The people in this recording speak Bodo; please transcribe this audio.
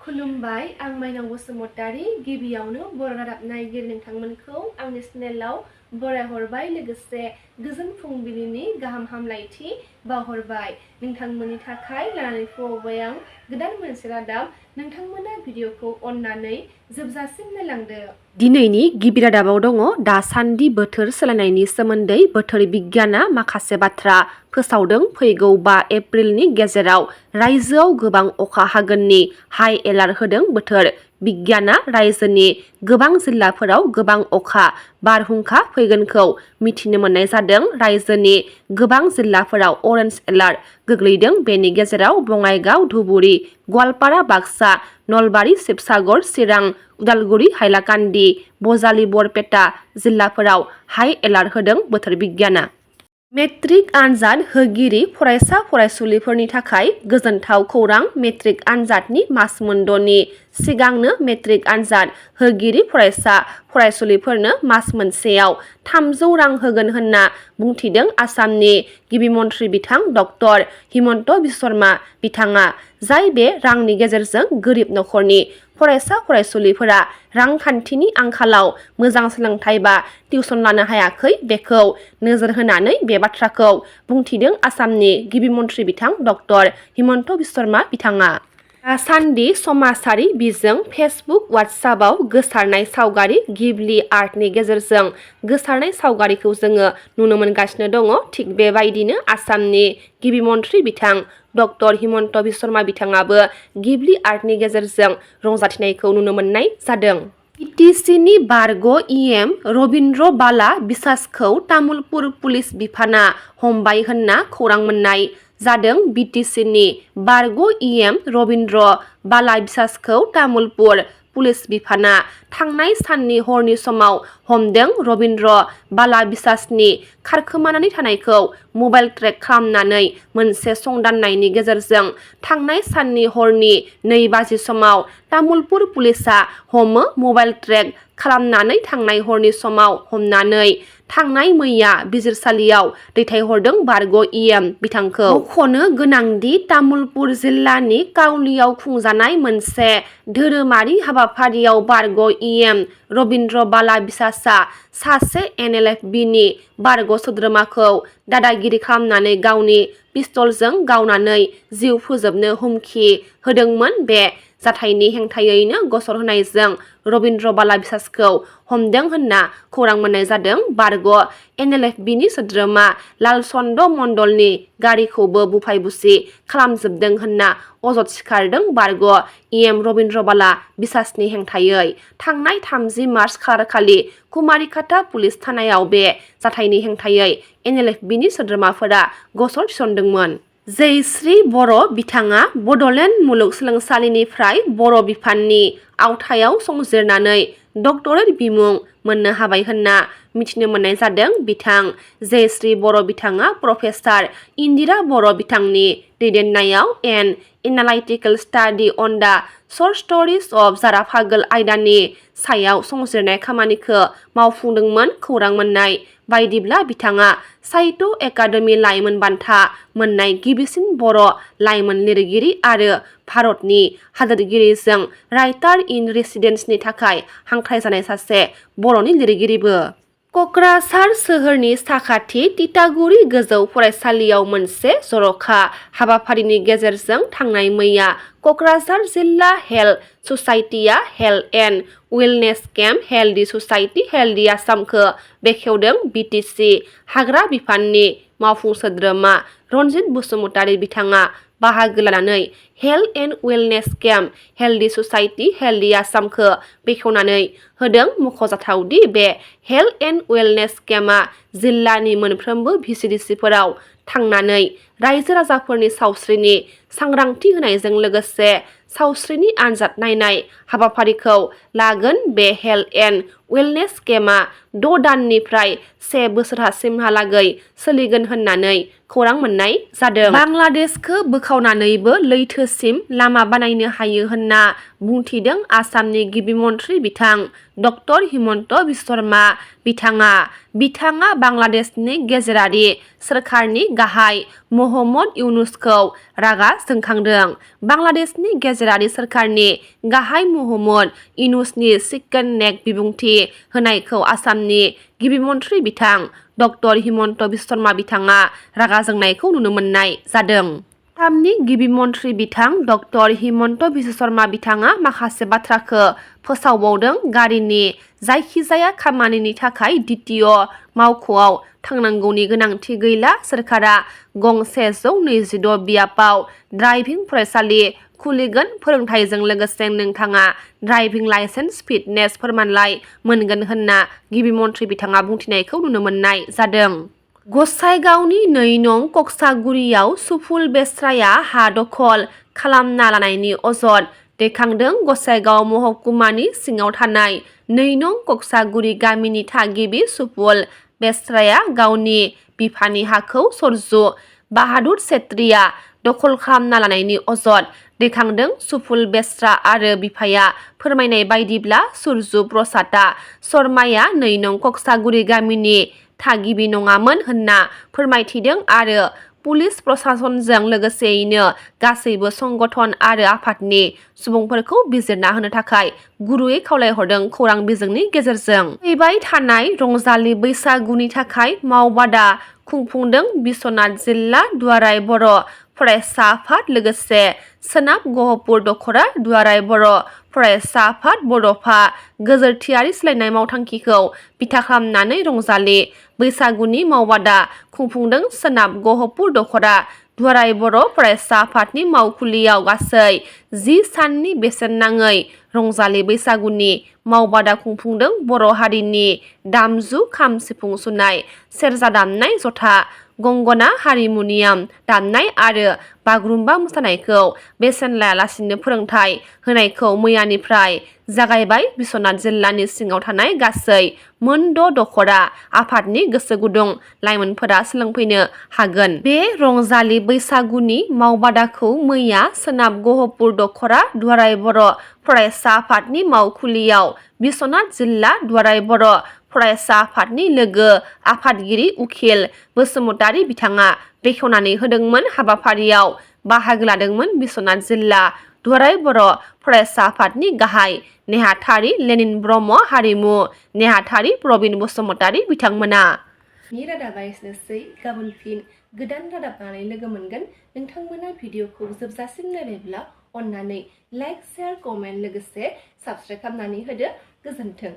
खुलुमबाय आं माइनाव बसुमतारी गिबियावनो बर' रादाब नायगिरि नोंथांमोनखौ आंनि चेनेलाव बरायहरबाय लोगोसे गोजोन फुंबिलिनि गाहाम हामलायथि बावहरबाय नोंथांमोननि थाखाय लानानै फैबाय आं गोदान मोनसे रादाब नोंथांमोना भिडिअखौ अननानै जोबजासिम नायलांदो। दिनैनि गिबि रादाबाव दङ दासान्दि बोथोर सोलायनायनि सोमोन्दै बोथोर बिगियाना माखासे बाथ्रा फोसावदों। फैगौ 5 एप्रिलनि गेजेराव रायजोआव गोबां अखा हागोननि हाई एलार्ट होदों बोथोर बिगियाना रायजोनि गोबां जिल्लाफोराव गोबां अखा बारहुंखा फैगोनखौ मिथिनो मोननाय जादों। रायजोनि गोबां जिल्लाफोराव अरेन्ज एलार्ट गोग्लैदों। बेनि गेजेराव बङाइगाव, धुबुरी, गवालपारा, बाक्सा, नलबारि, शिबसागर, चिरां, उदालगुरि, हाइलाकान्दि, बजालि, बरपेटा जिल्लाफोराव हाई एलार्ट होदों बोथोर बिगियाना। मेट्रिक आनजाद होगिरि फरायसा फरायसुलिफोरनि थाखाय गोजोनथाव खौरां। मेट्रिक आनजादनि मास मोनद'नि सिगांनो मेट्रिक आनजाद होगिरि फरायसा फरायसुलिफोरनो मास मोनसेयाव 300 रां होगोन होनना बुंथिदों आसामनि गिबि मन्थ्रि बिथां डक्टर हिमन्त बिश्व शर्मा बिथाङा, जाय बे रांनि गेजेरजों गोरिब नखरनि फरायसा फरायसुलिफोरा रांखान्थिनि आंखालाव मोजां सोलोंथाइ बा टिउसन लानो हायाखै बेखौ नोजोर होनानै बे बाथ्राखौ बुंथिदों आसामनि गिबि मन्थ्रि बिथां डक्टर हिमन्त बिश्व शर्मा बिथाङा। दासान्दि समाजारि बिजों फेसबुक वाट्सएपआव गोसारनाय सावगारि गिबलि आर्टनि गेजेरजों गोसारनाय सावगारिखौ जोङो नुनो मोनगासिनो दङ। थिग बेबायदिनो आसामनि गिबि मन्थ्रि बिथां डक्टर हिमन्त बिश्व शर्मा बिथाङाबो गिबलि आर्टनि गेजेरजों रंजाथिनायखौ नुनो मोननाय जादों। बिटिसिनि बारग' इएम रबिन्द्र बाला बिसासखौ तामुलपुर पुलिस बिफाना हमबाय होनना खौरां मोननाय जादों। बिटिसिनि बारग' इएम रबिन्द्र बाला बिसासखौ तामुलपुर पुलिस बिफाना थांनाय साननि हरनि समाव हमदों। रबिन्द्र बाला बिसासनि खारखोमानानै थानायखौ मबाइल ट्रेक खालामनानै मोनसे संदाननायनि गेजेरजों थांनाय साननि हरनि 2 बाजि समाव तामुलपुर पुलिसा हमो। मबाइल ट्रेक खालामनानै थांनाय हरनि समाव हमनानै थांनाय मैया बिजिरसालियाव दैथायहरदों बारग' इएम बिथांखौ। मख'नो गोनांदि तामुलपुर जिल्लानि काउलियाव खुंजानाय मोनसे धोरोमारि हाबाफारियाव बारग' इएम रबिन्द्र बाला बिसासआ सासे एनएलएफबिनि बारग' सोद्रोमाखौ दादागिरि खालामनानै गावनि पिस्तलजों गावनानै जिउ फोजोबनो हुमखि होदोंमोन। बे जाथायनि हेंथायैनो गसर होनायजों रबिन्द्र बाला बिसासखौ हमदों होनना खौरां मोननाय जादों। बारग' एनएलएफबिनि सोद्रोमा लालचन्द मण्डलनि गारिखौबो बुफाय बुसि खालामजोबदों होनना अजद सिखारदों बारग' इएम रबिन्द्र बाला बिसासनि हेंथायै। थांनाय 30 मार्च खालारखालि कुमारिकाटा पुलिस थानायाव बे जाथायनि हेंथायै एनएलएफबिनि सोद्रोमाफोरा गसर थिसनदोंमोन। जयश्री बर' बिथाङा बड'लेण्ड मुलुगसोलोंसालिनिफ्राय बर' बिफाननि आवथायाव संजिरनानै डक्टरेट बिमुं मोननो हाबाय होनना मिथिनो मोननाय जादों। बिथां जयश्री बर' बिथाङा प्रफेसार इन्दिरा बर' बिथांनि दैदेननायाव एन एनालाइटिकेल स्टाडि अन दा शर्ट स्ट'रिज अफ जारा फागोल आयदानि सायाव संजिरनाय खामानिखौ मावफुंदोंमोन। खौरां मोननाय बायदिब्ला बिथाङा साहित्य एकाडेमि लाइमोन बान्था मोननाय गिबिसिन बर' लाइमोन लिरगिरि आरो भारतनि हादोरगिरिजों राइटार इन रेसिडेन्सनि थाखाय हांख्रायजानाय सासे बर'नि लिरगिरिबो। क'क्राझार सोहोरनि साखाथि तितागुरि गोजौ फरायसालियाव मोनसे जर'खा हाबाफारिनि गेजेरजों थांनाय मैया क'क्राझार जिल्ला हेल्थ ससाइटिआ health and wellness camp healthy society healthy आसामखौ बेखेवदों। बिटिसि हाग्रा बिफाननि मावफुं सोद्रोमा रनजित बसुमतारी बिथाङा बाहागो लानानै health and wellness camp healthy society healthy आसामखौ बेखेवनानै होदों। मख'जाथावदि बे हेल्थ एन्ड वेलनेस केम्पआ जिल्लानि मोनफ्रोमबो भिसिडिसिफोराव थांनानै रायजो राजाफोरनि सावस्रिनि सांग्रांथि होनायजों लोगोसे सावस्रिनि आनजाद नायनाय हाबाफारिखौ लागोन। बे हेल्थ एन्ड वेलनेस केम्पआ 6 दाननिफ्राय 1 बोसोरसिमहालागै सोलिगोन होननानै खौरां मोननाय जादों। बांलादेशखौ बोखावनानैबो लैथोसिम लामा बानायनो हायो होनना बुंथिदों आसामनि गिबि मन्थ्रि बिथां डक्टर हिमन्त बिश्व शर्मा बिथाङा बांलादेशनि गेजेरारि सोरखारनि गाहाय महम्मद इउनुसखौ रागा जोंखांदों। बांलादेशनि गेजेरारि गेजेरारि सोरखारनि गाहाय महम्मद इउनुसनि चिकेन नेक बिबुंथि होनायखौ आसामनि गिबि मन्थ्रि बिथां डक्टर हिमन्त बिश्व शर्मा बिथाङा रागा जोंनायखौ नुनो मोननाय जादों। आसामनि गिबि मन्थ्रि बिथां डक्टर हिमन्त बिश्व शर्मा बिथाङा माखासे बाथ्राखौ फोसावबावदों। गारिनि जायखिजाया खामानिनि थाखाय द्वितीय मावख'आव थांनांगौनि गोनांथि गैला। सोरखारा गंसे 126 बियाबाव ड्राइभिं फरायसालि खुलिगोन। फोरोंथायजों लोगोसे नोंथाङा ड्राइभिं लाइसेन्स फिटनेस फोरमानलाइ मोनगोन होनना गिबि मन्थ्रि बिथाङा बुंथिनायखौ नुनो मोननाय जादों। गसाइगावनि 2 नं कक्सागुरियाव सुफुल बेस्राया हा दखल खालामना लानायनि अजद दैखांदों। गसाइगाव महकुमानि सिङाव थानाय 2 नं कक्सागुरि गामिनि थागिबि सुफुल बेस्राया गावनि बिफानि हाखौ सरजु बाहादुर छेत्रीया दखल खालामना लानायनि अजद दैखांदों। सुफुल बेस्रा आरो बिफाया फोरमायनाय बायदिब्ला सुरजु प्रसादा शर्माया 2 नं कक्सागुरि गामिनि थागिबि नङामोन होनना फोरमायथिदों आरो पुलिस प्रशासनजों लोगोसेयैनो गासैबो संगठन आरो आफादनि सुबुंफोरखौ बिजिरना होनो थाखाय गुरैयै खावलायहरदों। खौरां बिजोंनि गेजेरजों फैबाय थानाय रंजालि बैसागुनि थाखाय मावबादा खुंफुंदों बिश्वनाथ जिल्ला दुवाराय बर' फरायसा आफाद लोगोसे सोनाब गहपुर दख'रा दुवाराय बर' फरायसा आफाद बड'फा गोजोरथियारि सोलायनाय मावथांखिखौ बिथा खालामनानै रंजालि बैसागुनि मावबादा खुंफुंदों। सोनाब गहपुर दख'रा दुवाराय बर' फरायसा आफादनि मावखुलियाव गासै 10 साननि बेसेन नाङै रंजालि बैसागुनि मावबादा खुंफुंदों। बर' हारिनि दामजु खाम सिफुं सुनाय, सेरजा दामनाय, जथा गंगना, हारिमुनियाम दामनाय आरो बागुरुम्बा मोसानायखौ बेसेन लायालासिनो फोरोंथाय होनायखौ मैयानिफ्राय जागायबाय। बिश्वनाथ जिल्लानि सिङाव थानाय गासै मोन 6 दख'रा आफादनि गोसो गुदुं लाइमोनफोरा सोलोंफैनो हागोन। बे रंजालि बैसागुनि मावबादाखौ मैया सोनाब गहपुर दख'रा दुवाराय बर' फरायसा आफादनि मावखुलियाव बिश्वनाथ जिल्ला दुवाराय बर' फरायसा आफादनि लोगो आफादगिरि उखिल बसुमतारी बिथाङा बेखेवनानै होदोंमोन। हाबाफारियाव बाहागो लादोंमोन बिश्वनाथ जिल्ला दुवाराय बर' फरायसा आफादनि गाहाय नेहाथारि लेनिन ब्रह्म, हारिमु नेहाथारि प्रबिन बसुमतारी बिथांमोना। रादाबा एसेनोसै। गाबोन फिन गोदान रादाब लानानै लोगो मोनगोन। नोंथांमोना भिडिअखौ जोबजासिम नायबायब्ला अन्नानै लाइक, शेयार, कमेन्ट लोगोसे साबस्क्राइब खालामनानै होदो। गोजोन्थों।